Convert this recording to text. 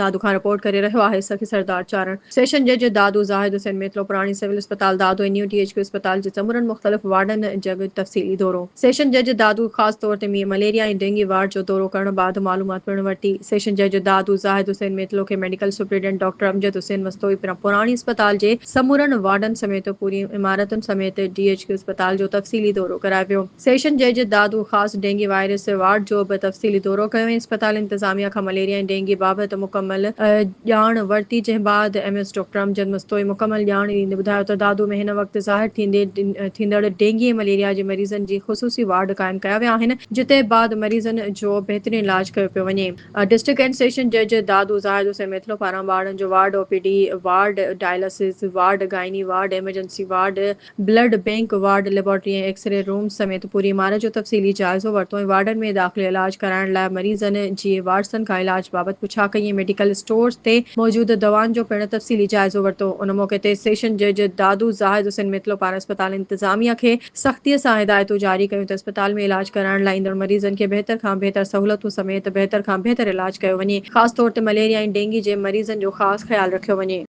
دادو کان رپورٽ ڪري رهيو آهي سخي سردار چارڻ. سيشن جج دادو زاهد حسين ميتلو پراڻي سول اسپتال Dadu ۽ new D H Q اسپتال جي سمورن مختلف وارڊن جڳ تفصيلي دورو. سيشن جج دادو خاص طور تي مليريا ۽ ڊينگي وارڊ جو دورو ڪرڻ بعد معلومات پڻ ورتي. سيشن جج دادو زاهد حسين ميتلو کي medical superintendent doctor Amjad Hussain Mastoi پراڻي اسپتال جي سمورن وارڊن سميت پوري عمارتن سميت ڊي ايڇ ڪيو اسپتال جو تفصيلي دورو ڪرايو ويو. سيشن جج دادو خاص ڊينگي وائرس وارڊ جو به تفصيلي دورو ڪيو ۽ اسپتال انتظاميا کان مليريا ۽ ڊينگي بابت مڪمل ڄاڻ ورتي جنهن بعد M S doctor Amjad Mastoi مڪمل ڄاڻ ڏيندي ٻڌايو ته دادو ۾ هن وقت ظاهر ٿيندي ٿيندڙ ڊينگي ۽ مليريا جي مريضن جي خصوصي وارڊ قائم ڪيا ويا آهن جتي بعد مريضن جو بهترين علاج ڪيو پيو وڃي. ڊسٽرڪٽ اينڊ سيشن جج دادو زاهد حسين ميٿلو پاران ٻارڙن جو ward, O P D ward, dialysis ward, gynae ward, emergency ward, blood bank ward, laboratory ۽ x-ray room سميت پوري عمارت جو تفصيلي جائزو ورتو ۽ وارڊن ۾ داخلي علاج ڪرائڻ لاء مريضن جي وارثن کان علاج بابت پڇا ڪئي ۽ ميڊيڪل اسٽورز تي موجود دوائن جو پڻ تفصيلي جائزو ورتو. ان موقعي تي سيشن جج دادو زاهد حسين ميتلو پاران اسپتال انتظاميا کي سختي سان هدايتون جاري ڪيون ته اسپتال ۾ علاج ڪرائڻ لاء ايندڙ مريضن کي بهتر کان بهتر سهولتون سميت بهتر کان بهتر علاج ڪيو وڃي خاص طور تي مليريا ۽ ڊينگي جي مريضن جو خاص خيال رکيو وڃي.